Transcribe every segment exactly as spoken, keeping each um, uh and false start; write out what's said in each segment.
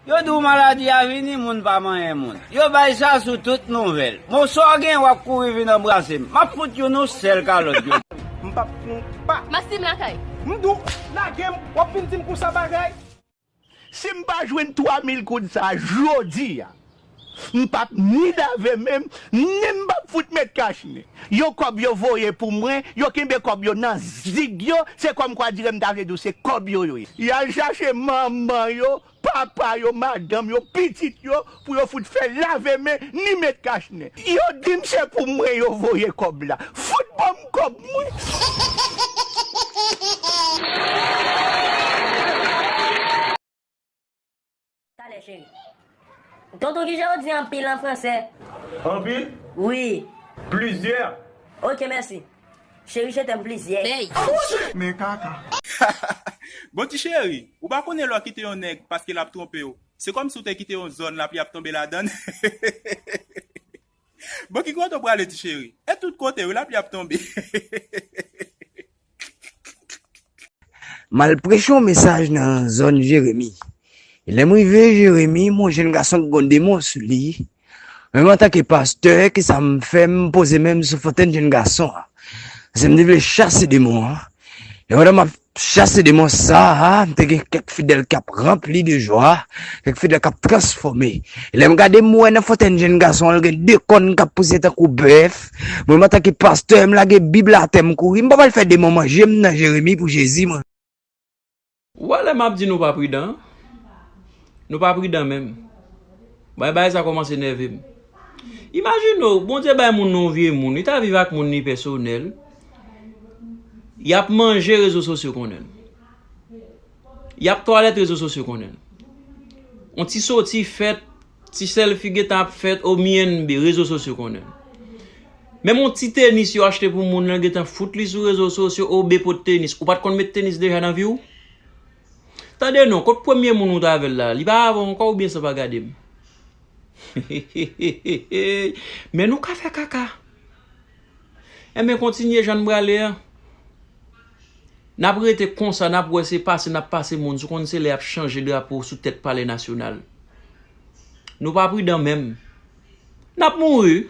Yo di w maladi a vini, moun pa manyen moun. Yo bay sa sou tout nouvèl. Bon, sa w gen, w ap kouri vin anbrase m. M ap fout youn yon sèl kalòt, yo. M p ap fon pa. Maxime lakay. M di w, lage m, w ap vin di m konsa bagay. Si m pa jwenn twa mil goud sa a jodi a, m p ap ni lave men m, ni m p ap fout met kachnen. Yon kòb yo voye pou mwen, yo kenbe kòb yo nan zig yo, se kòmkwa dire m ta vle di w se kòb yo yo ye. Y al chache manman yo, papa yo, madanm yo, pitit yo, pou yo fout fè lave men, ni met kachnen. Yo di m se pou mwen yo voye kòb la. Fout ban m kòb mwen. Talè, cheri. Tonton Kijan ou di anpil an fransè? Anpil? Wi. Plizyè. Ok, mèsi. Cheri, je t'aime plizyè. Hey. Men kaka. Bon, ti cheri, ou pa konnen lè w kite yon nèg paske l ap twonpe w, se kòmsi w te kite yon zòn lapli ap tonbe ladan l. Bon, ki kote w prale, ti cheri? E tout kote, wi, lapli ap tonbe. M al preche yon mesaj nan zòn Jeremi. E lè m rive Jeremi, m wè yon jèn gason ki gen yon demon sou li. Menm antanke pastè, kisa m fè? M poze men m sou fòtèn jèn gason an. Paske m te vle chase demon an. E pandan m ap chase demon sa a, m te gen kèk fidèl k ap ranpli de jwa, kèk fidèl k ap transfòme. E lè m gade, m wè nan fòtèn jèn gason an, l gen de kòn k ap pouse tankou bèf. Mwen, antanke pastè, m lage Bib la atè, m kouri. M pa pral fè demon manje m nan Jeremi pou Jezi, mwen. Ou wè lè m ap di nou pa pridan? Nou pa pridan menm. Bay, bagay sa kòmanse nève m. Imajine w, Bondye bay moun nan yon vye moun, li ta viv ak moun li pèsonèl. Y ap manje, rezo sosyo konnen l. Y ap twalèt, rezo sosyo konnen l. On ti soti fèt, ti sèlfi gentan ap fèt, o M I N B, rezo sosyo konnen l. Menm on ti tenis yo achte pou moun nan gentan fout li sou rezo sosyo, o B pot tenis. Ou pa t konn met tenis deja nan vi w? Tande non, kot premye moun ou t avè l la? Li pa avè w ankò oubyen sa pa gade m? Men nou ka fè kaka. Enben, kontinye jan n prale a. N ap rete konsa, n ap wè se pase n ap pase moun. Si w konn se lè y ap chanje drapo sou tèt Palè Nasyonal. Nou pa pridan menm. N ap mouri.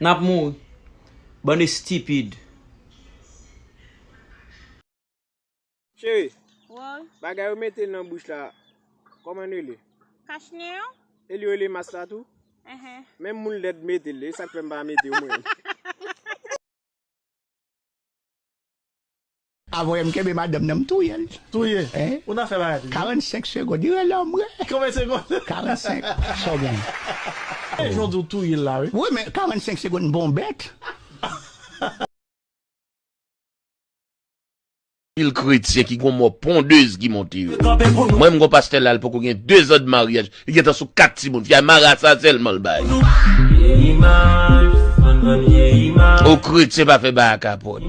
N ap mouri. Bann estipid. Cheri, woy, bagay yo mete nan bouch la, kòman l rele? Kachnen an? E li rele mas la tou? Enhen. Menm moun lèd mete l, e sa k fè m pa mete yo mwen. Avan m kenbe madanm nan, m touye l. Touye? Hein? Ou nan fè bagay touye? Karannsenk segonn, li rele anmwe. Konbyen segonn? Karannsenk. Sa w gen? E jan w di w touye l la, wi. Wi, men karannsenk segonn, bon bèt. Pil kretyen ki gon mò pondez ki monte yo. Mwen, m gon pastè la, l poko gen de zan de maryaj. Li gentan sou kat timoun. Fi a marasa sèlman l bay. O kretyen pa fè bagay a kapòt.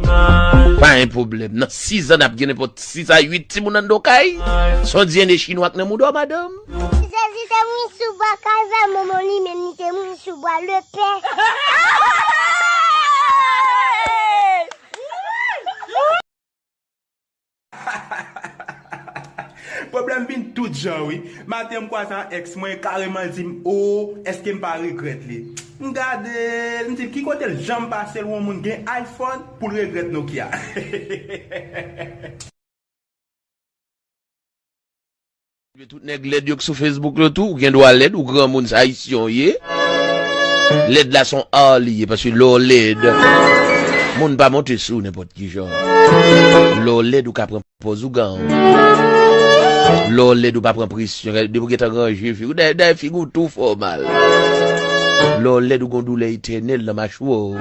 Pa gen pwoblèm. Nan sis zan, n ap gen nenpòt sis a uit timoun anndan w kay. Son D N A chinwa k nan mouda w, madanm. Jezi te mouri sou bwa Kalvè, manman li menm li te mouri sou bwa lepè. Pwoblèm vin tout jan, wi. Maten, m kwaze ak èks mwen, kareman l di m, "O, èske m pa regrèt li?" M gade l, m di, "Ki kote l janm pase l wè yon moun gen iPhone pou l regrèt Nokia?" Tout nèg lèd yo k sou Facebook yo tou, ou gen dwa lèd, ou granmoun, se ayisyen w ye. Lèd la se yon art li ye, paske lè w lèd, moun pa monte sou w nenpòt ki jan. Lè w lèd, ou ka pran pòz ougan. Lè w lèd, ou pa pran presyon. Depi w gentan ranje figi w, dayè, dayè figi w tou fè w mal. Lè w lèd, ou gon doulè etènèl nan machwè w.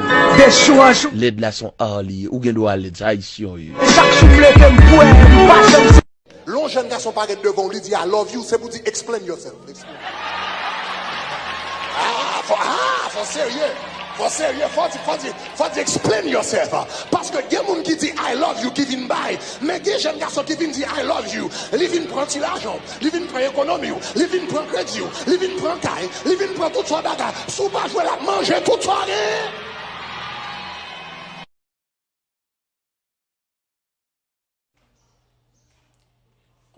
Lèd la se yon art li ye, ou gen dwa lèd, se ayisyen w ye. Chak souflete m kwè, m pa janm Lè yon jèn gason parèt devan w, li di, "I love you," se pou di, "Explain yourself." Explain. Ah, fò, ah, fò serye. Fò serye. Fò di, fò di, fò di, "Explain yourself." Paske gen moun ki di, "I love you," ki vin bay. Men gen jèn gason ki vin di, "I love you." Li vin pran ti lajan w, li vin pran ekonomi w, li vin pran kredi w, li vin pran kay, li vin pran tout sa w bagay. Si w pa jwe, l ap manje tout sa w gen.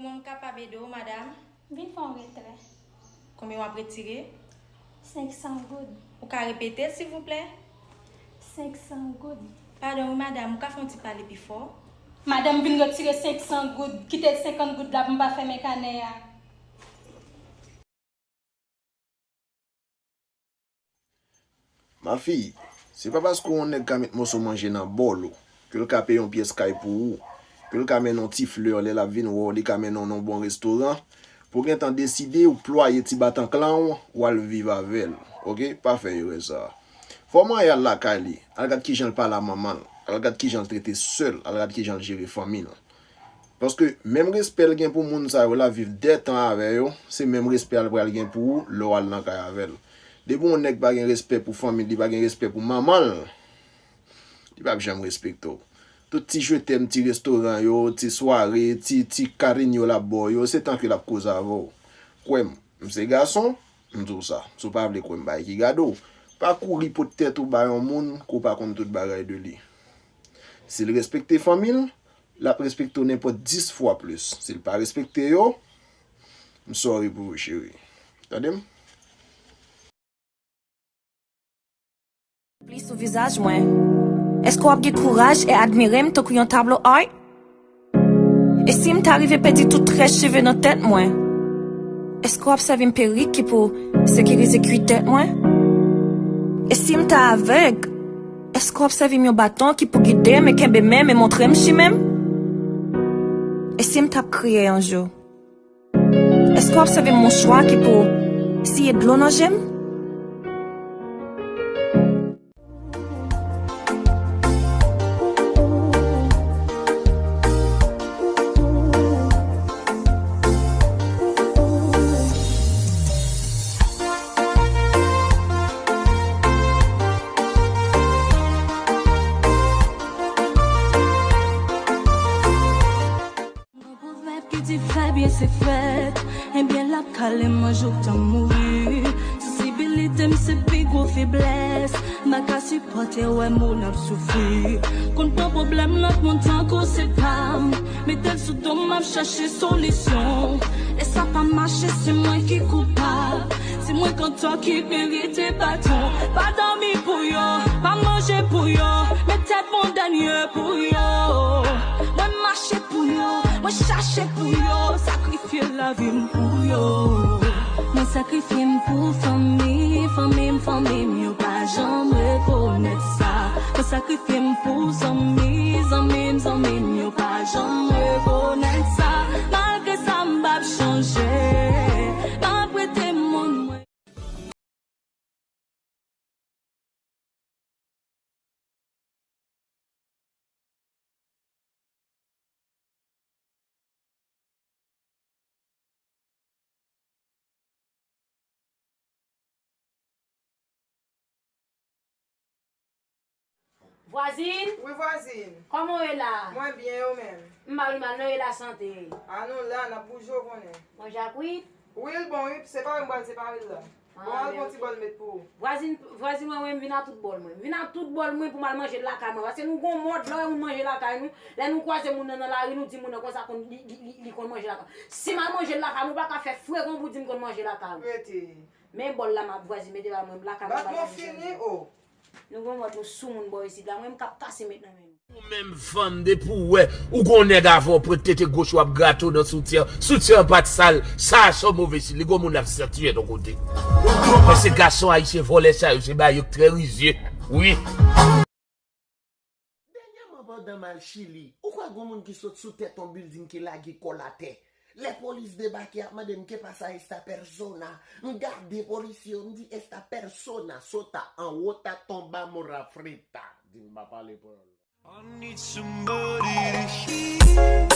Kouman m kapab ede w, madanm? Vin fè yon retrè. Konbyen w ap retire? Senk san goud. Ou ka repete l, silvouplè? Senk san goud. Padon wi, madanm, ou ka fè yon ti pale pi fò? Madanm, vin retire senk san goud. Kite senkant goud la pou m pa fèmen kanè a. Ma fille, se pa paske yon nèg ka met moso manje nan bòl ou, ke l ka peye yon pyès kay pou ou, ke l ka mennen yon ti flè lè l ap vin wè w, li ka mennen w nan yon bon restoran, pou w gentan deside w plwaye ti batanklan w, w al viv avè l. Oke? Pa fè erè sa a. Fò w manyen al lakay li, al gad kijan l pale a manman l, al gad kijan l trete sè l, al gad kijan l jere fanmi l. Paske menm respè l gen pou moun sa yo l ap viv dètan avè yo, se menm respè a l pral gen pou ou lè w al nan kay avè l. Depi yon nèg pa gen respè pou fanmi l, li pa gen respè pou manman l, li p ap janm respekte w. Tout ti je t'aime, ti restoran yo, ti sware, ti, ti karinyo l ap ba w yo, se tanki l ap koze avè w. Kwè m, m se gason, m di w sa. Si w pa vle kwè m, bay ki gade w. Pa kouri pot tèt ou bay yon moun ke w pa konn tout bagay de li. Si l respekte fanmi l, l ap respekte w nenpòt dis fwa plis. Si l pa respekte yo, m sorry pou ou, cheri. Tande m? Pli sou vizaj mwen. Èske w ap gen kouraj e admire m tankou yon tablo art? E si m ta rive pèdi tout rès cheve nan tèt mwen? Èske w ap sèvi m perik ki pou sekirize kwi tèt mwen? E si m ta avèg? Èske w ap sèvi m yon baton ki pou gide m e kenbe men m e montre m chimen m? E si m t ap kriye yon jou? Èske w ap sèvi m mouchwa ki pou siye dlo nan je m? Gon pwovèb ki di fè byen se fèt, ebyen l ap kale m yon jou tan mouri. Sansibilite m se pi gwo feblès, m pa ka sipòte wè moun ap soufri. Konn pran pwoblèm lòt moun tankou se pa m, mete l sou do m, m ap chache solisyon. Lè sa pa mache, se mwen ki koupab. Se mwen k antò ki merite baton. Pa dòmi pou yo, pa manje pou yo, men tèt mwen dènye pou yo. Mwen mache pou yo, mwen chache pou yo, sakrifye lavi m pou yo. Mwen sakrifye m pou fanmi, fanmi m, fanmi m, yo pa janm rekonèt sa. Mwen sakrifye m pou zanmi, zanmi m, zanmi m, yo pa janm rekonèt sa. Malgre sa, m p ap chanje, m ap rete moun mwen. Vwazin? Wi, vwazin. Kòman w ye la? Mwen byen, e ou menm? M pa pi mal non, e lasante? A nou la, n ap bouje, w konnen. Manje a kwit? Wi, l bon, wi, se pare m pral separe l la. Bon, al gon ti bòl met pou ou. Vwazin, vwazin mwen, mwen, m vin a tout bòl mwen. M vin a tout bòl mwen pou m al manje l lakay mwen. Paske nou gon mòd, lè w wè moun manje lakay nou, lè nou kwaze moun nan nan lari, nou di moun nan konsa konn, li, li, li, li konn manje lakay. Si m al manje l lakay mwen, ou pa ka fè frekan pou di m konn manje lakay ou. Rete. Men bòl la, m ap vwazin, mete ba mwen, m lakay mwen. Bat mwen fini, o. Nou gon mòd nou soumoun bò isit la, mwen m k ap kase met nan men nou. Ou menm fanm, depi w wè, ou gon nèg avè w, pran tete goch ou ap grate w nan soutyen, soutyen an pa t sal, sa a se yon move siy, li gon moun l ap santi yon kote. Men se gason ayisyen vòlè sa yo, se ba yo k trè rizye, wi. Dènyèman, pandan m al Chili, ou kwè gon moun ki sot sou tèt yon bilding ki lage kò l atè? Lè polis debake, ap mande m, "Qué pasa esta persona?" M gade polisye yo, m di, "Esta persona sota anwo ta tonba mora frita." Di m pa pale panyòl. I need somebody to hear.